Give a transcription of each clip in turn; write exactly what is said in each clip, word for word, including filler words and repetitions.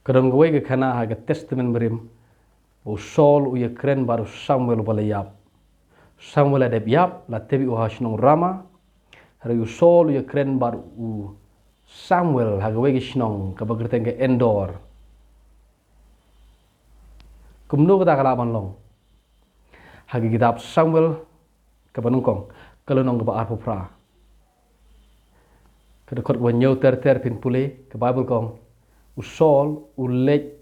Ka don kawei ka khana ha ka Testament Barim, u Saul u ïakren bad u Samuel uba la ïap. Samuel la dep ïap, la tep ïa u ha shnong Rama. Hynrei u Saul u ïakren bad u Samuel ha kawei ka shnong kaba kyrteng ka Endor. Kumno kata ka lah ban long? Ha ka kitab Samuel kaba nyngkong, ka lynnong kaba arphew phra, ka dkhot kaba hynñiew ter ter, phin pule, ka Baibl ka ong, u Saul u leit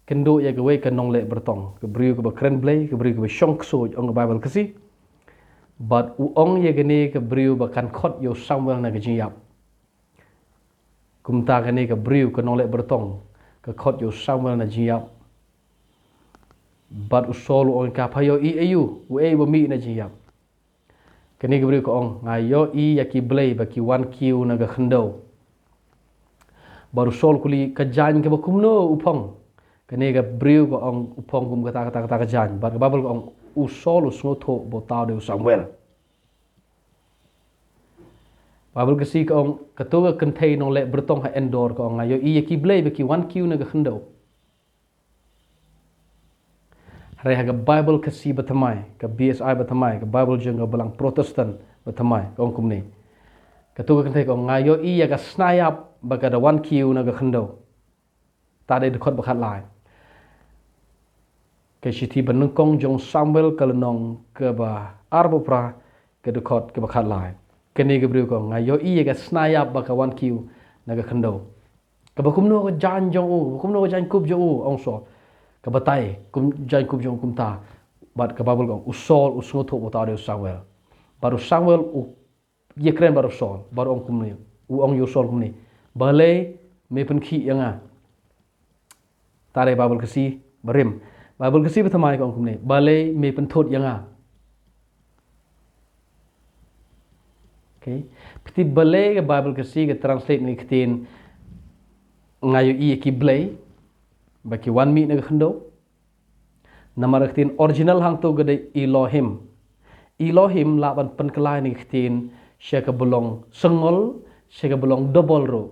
kynduh ïa kawei ka nongleh byrtong, ka briew kaba kren blei, ka briew kaba shong ksuid, ong ka Baibl Khasi. Bad u ong ïa kane ka briew ba kan khot ïa u Samuel na ka jingïap. Kumta kane ka briew, ka nongleh byrtong, ka khot ïa u Samuel na jingïap. Bad u Saul u ong ïa ka, pha ïohi aïu, uei ba mih na jingïap? Kane ka briew ka ong, nga ïohi ïa ki blei ba ki wan kiew na ka khyndew. Bad u Saul u kylli, ka jaiñ kaba kumno u phong? Kane ka briew ka ong, u phong kum kata, kata, kata ka jaiñ. Bad ka Baibl ka ong, u Saul u sngewthuh ba u thaw dei u Samuel. Baibl Khasi ka ong, kato ka kynthei nongleh byrtong ha Endor ka ong, nga ïohi ïa ki blei ba ki wan kiew na ka khyndew. Hynrei ha ka Baibl Khasi bathymmai, ka B S I bathymmai, ka Baibl jong ka Balang Protestant bathymmai, ka ong kumne. Kato ka kynthei ka ong, nga ïohi ïa ka sniap ba ka da wan kiew na ka khyndew. Te dei dkhot ba khatlai. Ka shithi banyngkong jong u Samuel, ka lynnong kaba arphew phra, ka dkhot kaba khatlai. Kane ka briew ka ong, nga ïohi ïa ka sniap ba ka wan kiew na ka khyndew. Kaba kumno ka jaiñ jong u, kaba kumno ka jaiñkup jong u, ong u Saul. Ka batai, kum jaiñkup jong u kumta. Bad ka Baibl ka ong, u Saul u sngewthuh ba u thaw dei u Samuel. Bad u Samuel u ïakren bad u Saul, bad u ong kumne, u ong ïa u Saul kumne, balei me pynkhih ïa nga? Te dei Baibl Khasi barim. Baibl Khasi bathymmai ka ong kumne, balei me pynthut ïa nga? Okay. Phi tip balei ka Baibl Khasi ka translate ïa kane ka ktien, nga ïohi ïa ki blei ba ki wan mih na ka khyndew? Namar ka ktien original hangto ka dei Elohim. Elohim lah ban pynkylla ïa kane ka ktien sha kaba long single, sha kaba long double ruh.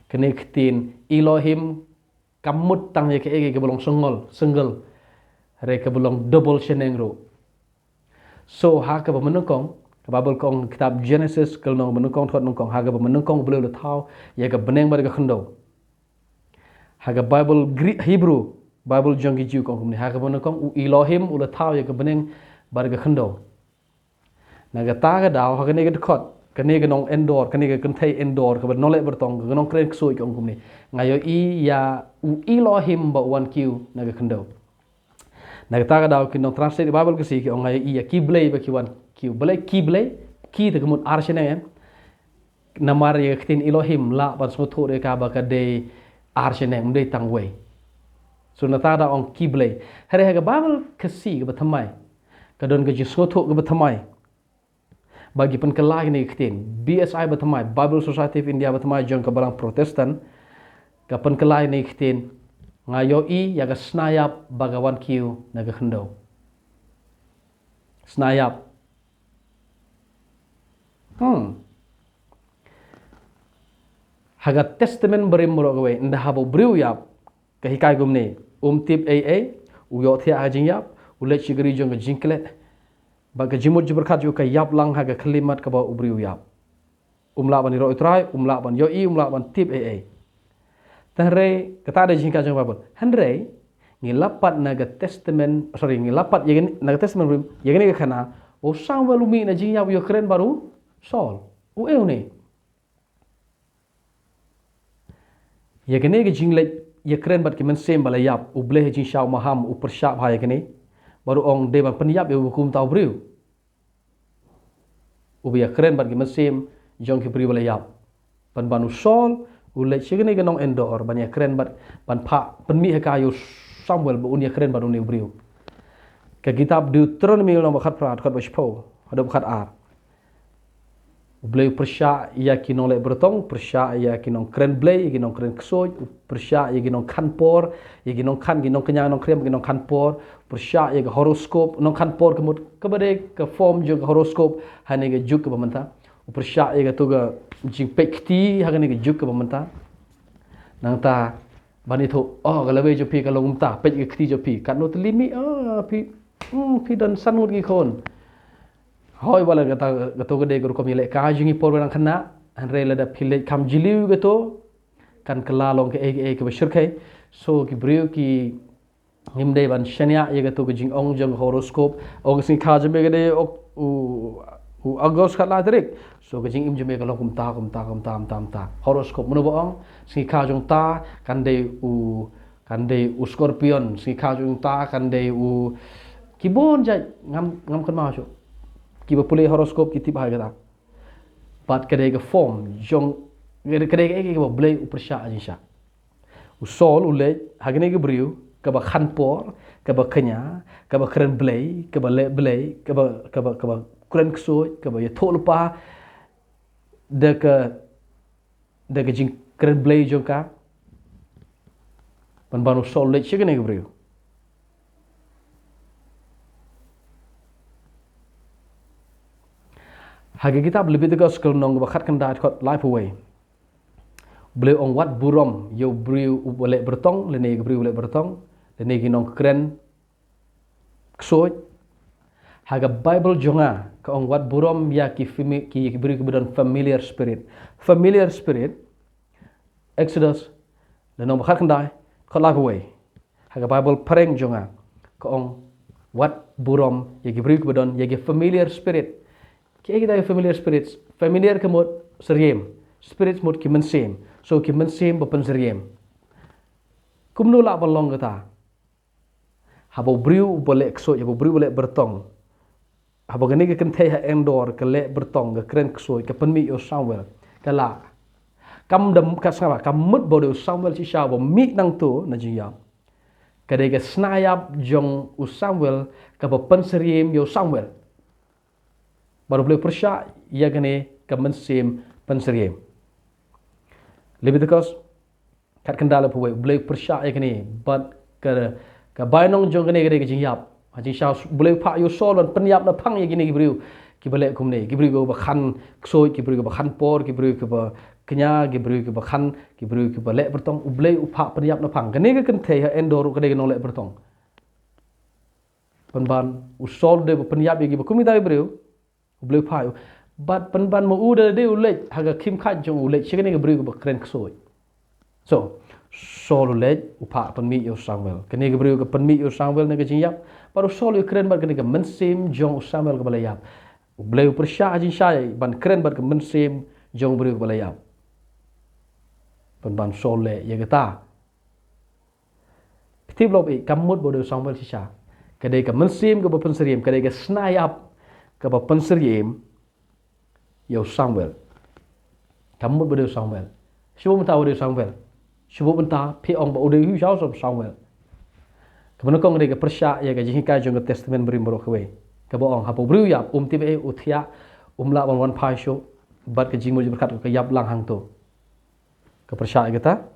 Kane ka ktien Elohim kam mut tang ïa kaei kaei kaba long single, single. Hynrei kaba long double shaneng ruh. So, ha kaba mynnyngkong, ka Baibl ka ong, kitab Genesis, ka lynnong banyngkong, dkhot nyngkong, ha kaba mynnyngkong u Blei u la thaw ïa ka bneng bad ka khyndew. Ha ka Baibl Greek, Hebrew, Baibl jong ki Jiw ka ong kumne, ha kaba mynnyngkong u Elohim u la thaw ïa ka bneng bad ka khyndew. Na kata ka daw, ha kane ka dkhot, kane ka nong Endor, kane ka kynthei Endor, kaba nongleh byrtong, ka nongkren ksuid ka ong kumne, nga ïohi ïa u Elohim ba u wan kiew na ka khyndew. Na kata ka daw ki nong translate Baibl Khasi ki ong, nga ïohi ïa ki blei ba ki wan kiew. Balei ki blei? Ki te ka mut ar shaneng, em? Namar ïa ka ktien Elohim lah ban sngewthuh ïa ka ba ka dei ar shaneng, ym dei tang wei. So na kata ka daw ong ki blei. Hynrei ha ka Baibl Khasi kaba thymmai, ka don ka jingsngewthuh kaba thymmai ba ki pynkylla ïa kane ka ktien. B S I bathymmai, Bible Society of India bathymmai jong ka Balang Protestant, ka pynkylla ïa kane ka ktien, nga ïohi ïa ka sniap ba ka wan kiew na ka khyndew. Sniap. Hmm. Ha ka Testament barim baroh kawei, ynda haba u briew u ïap, ka hikai kumne, um tip ei ei, u ïohthiah ha ka jingïap, u leit sha ka ri jong ka jingklet, bad ka jingmut jingpyrkhat jong u ka ïap lang ha ka khyllipmat kaba u briew u ïap. Um lah ban ïaroh ïa u Trai, um lah ban ïohi, um lah ban tip ei ei. Te hynrei, kata dei jinghikai jong ka Baibl. Hynrei, ngi la pat na ka Testament, sorry, ngi la pat ïa kane, na ka Testament Barim, ïa kane ka khana, u Samuel u mih na jingïap u ïakren bad u Saul. Uei une? Ïa kane ka jingleit ïakren bad ki mynsiem ba la ïap, u Blei ha jingshaw maham u pyrshah bha ïa kane. Bad u ong dei ban pynïap ïa u kum uta u briew uba ïakren bad ki mynsiem jong ki briew ba la ïap. Pynban u Saul u leit sha kane ka nong Endor ban ïakren bad, ban phah pynmih ha ka ïa u Samuel ba un ïakren bad une u briew. Ka kitab Deuteronomi lynnong ba khatphra, dkhot ba shiphew haduh ba khatar. U Blei u pyrshah ïa ki nongleh byrtong, u pyrshah ïa ki nongkren blei, ïa ki nongkren ksuid, u pyrshah ïa ki nongkhan por, ïa ki nongkhan, ki nongkñia nongkren, ki nongkhan por, u pyrshah ïa ka horoscope, nongkhan por ka mut kaba dei ka form jong ka horoscope ha kane ka juk kaba mynta. U pyrshah ïa kato ka jingpeit kti ha kane ka juk kaba mynta. Nangta ban ithuh, oh, ka lawei jong phi ka long kumta, peit ka kti jong phi. Katno tylli mih, oh, phi, hmm, phi don san ngut ki khun. Hoi, ba la kata, kato ka dei ka rukom ïaleh ka jong ngi por ba nang khynnah. Hynrei lada phi leit kham jylliew kato, kan kylla long kaei kaei kaba shyrkhei. So ki briew ki ngim dei ban shaniah ïa kato ka jingong jong horoscope. Ong ka sngi kha jong me ka dei ok u, u August khatlai tarik. So ka jingim jong me ka long kumta, kumta, kumta, kumta, kumta. Horoscope mano ba ong? Sngi kha jong ta kan dei u, kan dei u Scorpion. Sngi kha jong ta kan dei u, ki bun jait, ngam, ngam kynmaw shuh. Kiba pule horoscope ki tip ha kata. Bad ka dei ka form jong, ka dei kaei kaei kaba Blei u pyrshah ha jingshisha. U Saul u leit ha kane ka briew kaba khan por, kaba kñia, kaba kren Blei, kaba leh Blei, kaba, kaba, kaba kren ksuid, kaba ïathuh lypa da ka, da ka jingkren Blei jong ka. Pynban u Saul u leit sha kane ka briew. Ha ka kitab Leviticus ka lynnong kaba khatkhyndai, dkhot laiphew wei. Blei u ong wat burom ïa u briew uba leh byrtong, lane ka briew ba leh byrtong, lane ki nongkren ksuid. Ha ka Bible jong nga ka ong wat burom ïa ki fami-, ki, ki briew kiba don familiar spirit. Familiar spirit, Exodus, lynnong ba khatkhyndai, dkhot laiphew wei. Ha ka Bible phareng jong nga ka ong wat burom ïa ki briew kiba don ïa ki familiar spirit. Kiei kita ki familiar spirits? Familiar ka mut syriem, spirits mut ki mynsiem. So ki mynsiem ba pynsyriem. Kumno lah ban long kata? Haba u briew uba leh ksuid, haba u briew uba leh byrtong, haba kane ka kynthei ha Endor ka leh byrtong, ka kren ksuid, ka pynmih ïa u Samuel, ka lah. Kam da, ka sngap, ka mut ba u dei u Samuel shisha ba mih nangto na jingïap. Ka dei ka sna ïap jong u Samuel kaba pynsyriem ïa u Samuel. Bad U Blei u pyrshah ïa kane ka mynsiem pynsyriem. Leviticus khatkhyndai laiphew wei, U Blei u pyrshah ïa kane, bad ka, ka bainong jong kane ka dei ka jingïap. Ha jingshisha U Blei u phah ïa u Saul ban pynïap naphang ïa kine ki briew kiba leh kumne, ki briew kiba khan ksuid, ki briew kiba khan por, ki briew kiba kñia, ki briew kiba khan, ki briew kiba leh byrtong, U Blei u phah pynïap naphang. Kane ka kynthei ha Endor ruh ka dei ka nongleh byrtong. Pynban u Saul u dei ba pynïap ïa kiba kum kita ki briew, U Blei u phah ïa u. Bad pynban ma u da dei u leit ha ka khim khat jong u, leit sha kane ka briew kaba kren ksuid. So Saul u leit, u phah pynmih ïa u Samuel. Kane ka briew ka pynmih ïa u Samuel na ka jingïap. Bad u Saul u kren bad kane ka mynsiem jong u Samuel kaba la ïap. U Blei u pyrshah ha jingshisha ban kren bad ka mynsiem jong u briew kaba la ïap. Pynban Saul leh ïa kata. Phi tip lok, eh, kam mut ba u dei u Samuel shisha. Ka dei ka mynsiem kaba pynsyriem, ka dei ka sna ïap kaba pynsyriem ïa u Samuel. Kam mut ba u dei u Samuel. Shu buh mynta u dei u Samuel. Shu buh mynta phi ong ba u dei u Samuel. Kaba nyngkong ka dei ka pyrshah ïa ka jinghikai jong ka Testament Barim baroh kawei. Kaba ong haba u briew u ïap, um tip ei, u thiah, um lah ban wan phai shuh bad ka jingmut jingpyrkhat ka ïap lang hangto. Ka pyrshah ïa kata.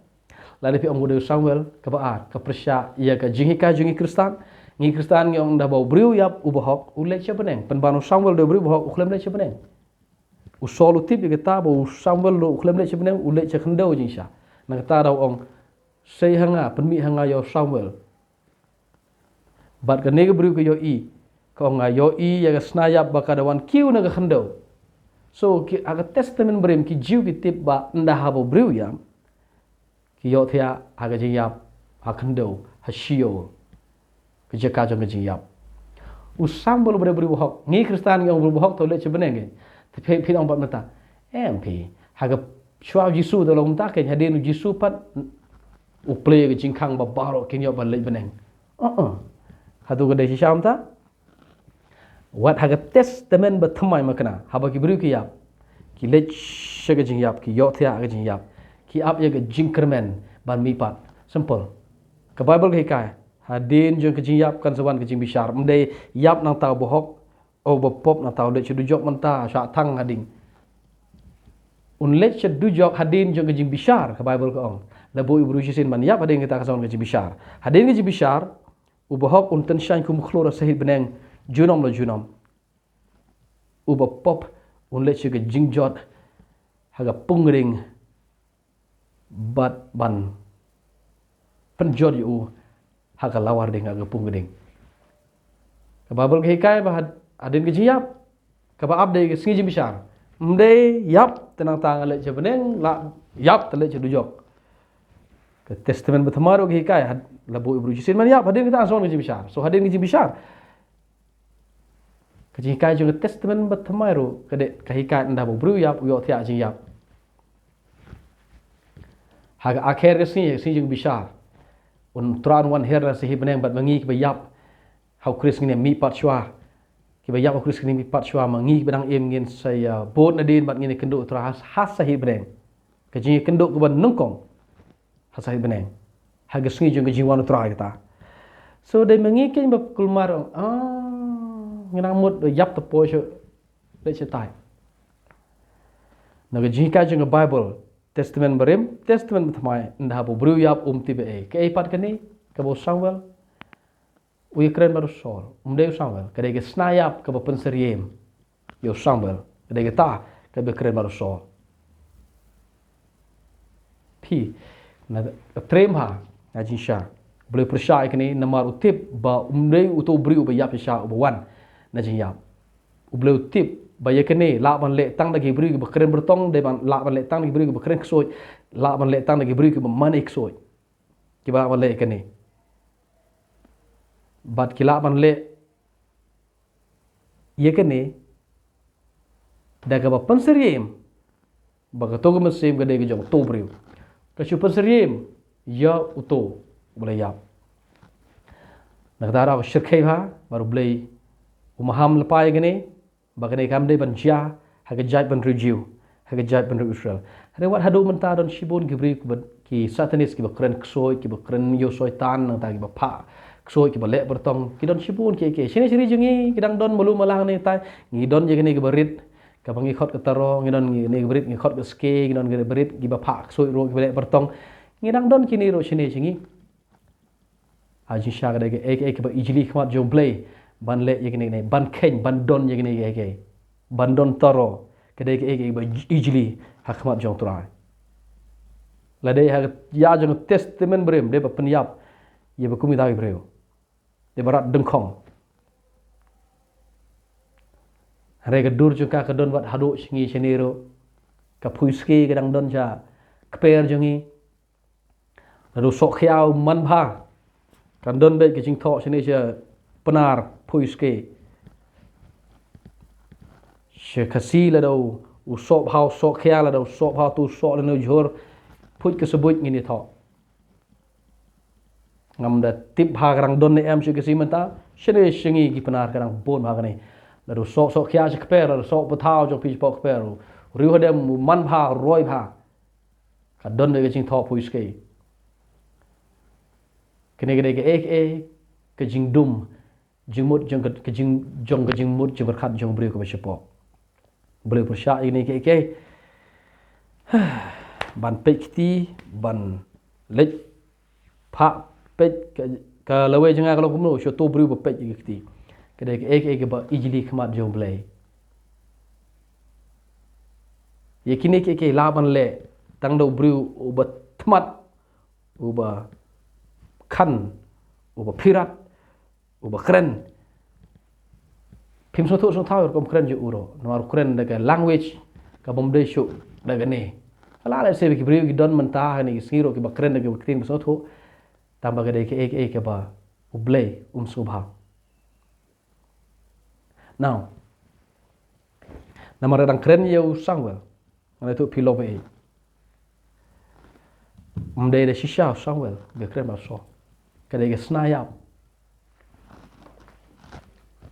Lada phi ong u dei u Samuel, kaba ar, ka pyrshah ïa ka jinghikai jong ngi Khristan. Ngi Khristan ngi ong ynda ba u briew u ïap u bahok, u leit sha bneng. Pynban u Samuel u dei u briew bahok, u khlem leit sha bneng. U Saul u tip ïa kata ba u Samuel ruh u khlem leit sha bneng, u leit sha khyndew jingshisha. Na kata da u ong, sei ha nga, pynmih ha nga ïa u Samuel. Bad kane ka briew ka ïohi, ka ong nga ïohi ïa ka sna ïap ba ka da wan kiew na ka khyndew. So ki, ha ka Testament Barim ki Jiw ki tip ba ynda haba u briew u ïap, ki ïohthiah ha ka jingïap ha khyndew, ha Sheol, ka jaka jong ka jingïap. U Samuel u dei u briew bahok, ngi Khristan ngi ong u briew bahok to leit sha bneng. Te phi, phi ong pat mynta, em phi, ha ka shuwa u Jisu da long mynta, kein hadien u Jisu pat u plie ka jingkhang ba baroh kin ïoh ban leit bneng. Uh-uh. Hato ka dei shisha mynta? Wat ha ka Testament Bathymmai makna, haba ki briew ki ïap, ki leit sha ka jingïap, ki ïohthiah ha ka jingïap, ki ap ïa ka jingkyrmen ban mihpat. Simple. Ka Bible ka hikai, hadien jong ka jingïap kan sa wan ka jingbishar. Ym dei ïap nangta u bahok, u bapop nangta u leit sha dujok mynta, shah thang hadien. Un leit sha dujok hadien jong ka jingbishar, ka Bible ka ong. Lada buh ïa u briew shisien ban ïap hadien kata kan sa wan ka jingbishar. Hadien ka jingbishar, u bahok un tynshaiñ kum u khlur ha sahit bneng junom la junom. U bapop un leit sha ka jingjot ha ka pungring bad ban pynjot ïa u ha ka lawar ding, ha ka pung ka ding. Ka Baibl ka hikai ba had-, hadien ka jingïap, kaba ap dei ka sngi jingbishar. Ym dei ïap te nangta nga leit sha bneng, la ïap te leit sha dujok. Ka Testament Bathymmai ruh ka hikai, had-, la buh ïa u briew shisien ban ïap, hadien kata ngan sa wan ka jingbishar. So hadien ka jingbishar, ka jinghikai jong ka Testament Bathymmai ruh ka dei ka hikai ynda ba u briew u ïap u ïoh thiah jingïap. Ha ka akher ka sngi, ka sngi jingbishar, U Trai un wan hiar na sahi bneng bad ma ngi kiba ïap ha U Khrist ngin ïa mih pat shuwa. Kiba ïap ha U Khrist ngin ïa mih pat shuwa, ma ngi kiba dang im ngin sa ïa bud nadien bad ngin ïa kynduh U Trai ha, ha sahi bneng. Ka jingïakynduh kaba nyngkong ha sahi bneng, ha ka sngi jong ka jingwan U Trai kata. So dei ma ngi keiñ ba kulmar, ah, ngi nang mut ïap, te poi sha, leit shatai. Na ka jinghikai jong ka Baibl, Testament Barim, Testament Bathymmai, ynda haba u briew u ïap um tip ei. Kaei pat kane kaba u Samuel u ïakren bad u Saul? Um dei u Samuel, ka dei ka sna ïap kaba pynsyriem ïa u Samuel, ka dei kata kaba ïakren bad u Saul. Phi, na, trei bha na jingshisha. U Blei u pyrshah ïa kane namar u tip ba um dei uto u briew uba ïap shisha uba wan na jingïap. U Blei u tip ba ïa kane lah ban leh tang da ki briew kiba kren byrtong, dei ban, lah ban leh tang da ki briew kiba kren ksuid, lah ban leh tang da ki briew kiba mane ksuid, kiba lah ban leh ïa kane. Bad ki lah ban leh ïa kane da kaba pynsyriem ba kato ka mynsiem ka dei ka jong uto u briew. Ka shu pynsyriem ïa uto uba la ïap. Na kata ka daw ka shyrkhei bha ba U Blei u maham lypa ïa kane, ba kane kam dei ban jia ha ka jaitbynriew Jiw, ha ka jaitbynriew Israel. Hynrei wat haduh mynta don shibun ki briew kiba, ki Satanist kiba kren ksuid, kiba kren ïa u Soitan, nangta kiba phah ksuid, kiba leh byrtong, ki don shibun kiei kiei. Shane sha ri jong ngi ki dang don malu malang ne tai, ngi don ïa kane kaba rit, kaba ngi khot ka taro, ngi don ïa kane kaba rit, ngi khot ka ske, ngi don kane kaba rit, kiba phah ksuid ruh, kiba leh byrtong. Ngi dang don kine ruh shane sha ngi. Ha jingshisha ka dei kaei kaei kaba ijli ha khmat jong U Blei ban leh ïa kine kine, ban kheiñ, ban don ïa kine kaei kaei, ban don taro, ka dei kaei kaei kaba ijli ha khmat jong U Trai. Lada ha ka ïa jong ka Testament Barim dei ba pynïap ïa ba kum kita ki briew, dei ba rat dyngkhong. Hynrei ka dur jong ka ka don wat haduh sha ngi shane ruh. Ka phui ske ka dang don sha kper jong ngi. Lada u sohkhia u man bha, kan don beit ka jingthoh shane sha Pnar, phui ske. Sha Khasi lada u soh bha u sohkhia, lada u soh bha uto u soh lane u jhur, phuid ka sabuid ngin ïathoh. Ngam da tip bha ka dang don ne em sha Khasi mynta, shane sha ngi ki Pnar ka dang bun bha kane. Lada u soh sohkhia sha kper, lada u soh pathaw jong phi shapoh kper, u riew hadem u man bha, roi bha, ka don da ka jingthoh phui ske. Kane ka dei kaei kaei ka jingdum jingmut jong ka, ka jing, jong ka jingmut jingpyrkhat jong u briew kaba shapoh. U Blei u pyrshah ïa kine kaei kaei ban peit kti, ban leit phah peit ka, ka lawei jong nga ka long kumno, sha uto u briew ba peit ïa ka kti. Ka dei kaei kaei kaba ijli ha khmat jong U Blei. Ïa kine kaei kaei lah ban leh tang da u briew uba thmat, uba khan, uba phirat, uba kren. Phim sngewthuh sngewthaw ïa rukom kren jong u ruh, namar u kren da ka language ka bym dei shuh da kane. Ka lah lehse ba ki briew ki don mynta ha kine ki sngi ruh kiba kren da ka ktien ba sngewthuh, tangba ka dei kaei kaei kaba U Blei um sngewbha. Now, namar ka dang kren ïa u Samuel, nga la ïathuh phi long ba ei. Ym dei da shisha u Samuel ba kren bad u Saul, ka dei ka sna ïap.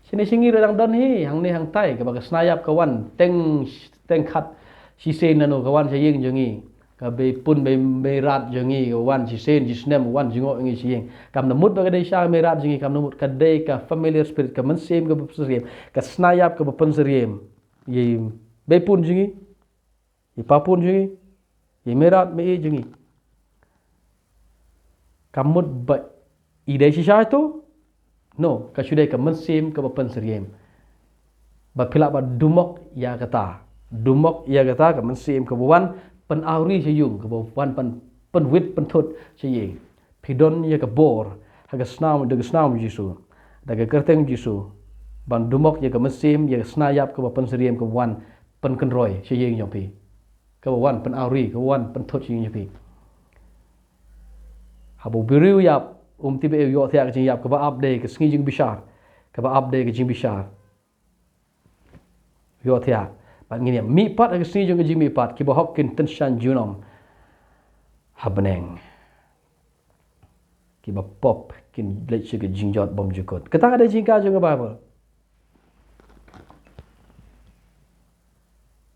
Shane sha ngi ruh dang don hi, hangne hangtai, kaba ka sna ïap ka wan teng, teng khat shisien lano, ka wan sha ïing jong ngi. Ka Beipun, Bei, Meirad jong ngi, ka wan shisien shisnem, wan jngoh ïa ngi sha ïing. Kam da mut ba ka dei sha Meirad jong ngi, kam da mut, ka dei ka familiar spirit, ka mynsiem kaba pynsyriem, ka sna ïap kaba pynsyriem ïa i Beipun jong ngi, i Papun jong ngi, i Meirad Mei jong ngi. Kam mut ba i dei shisha ito? No, ka shu dei ka mynsiem kaba pynsyriem. Ba phi lah ba dumok ïa kata. Dumok ïa kata ka mynsiem kaba wan pynawri sha ïung, kaba wan pyn, pynwit pynthut sha ïing. Phi don ïa ka bor ha ka snam, da ka snam Jisu, da ka kyrteng Jisu, ban dumok ïa ka mynsiem, ïa ka snam ïap kaba pynsyriem kaba wan pynkynroi sha ïing jong phi, kaba wan pynawri, kaba wan pynthut sha ïing jong phi. Haba u briew ïap, um tip ba u ïohthiah ka jingïap, kaba ap dei ka sngi jingbishar, kaba ap dei ka jingbishar. Ïohthiah. Bad ngin ïa mihpat ha ka sngi jong ka jingmihpat, kiba hok kin tyngshaiñ junom ha bneng. Kiba pop kin leit sha ka jingjot bymjukut. Kata ka dei jingkha jong ka Baibl.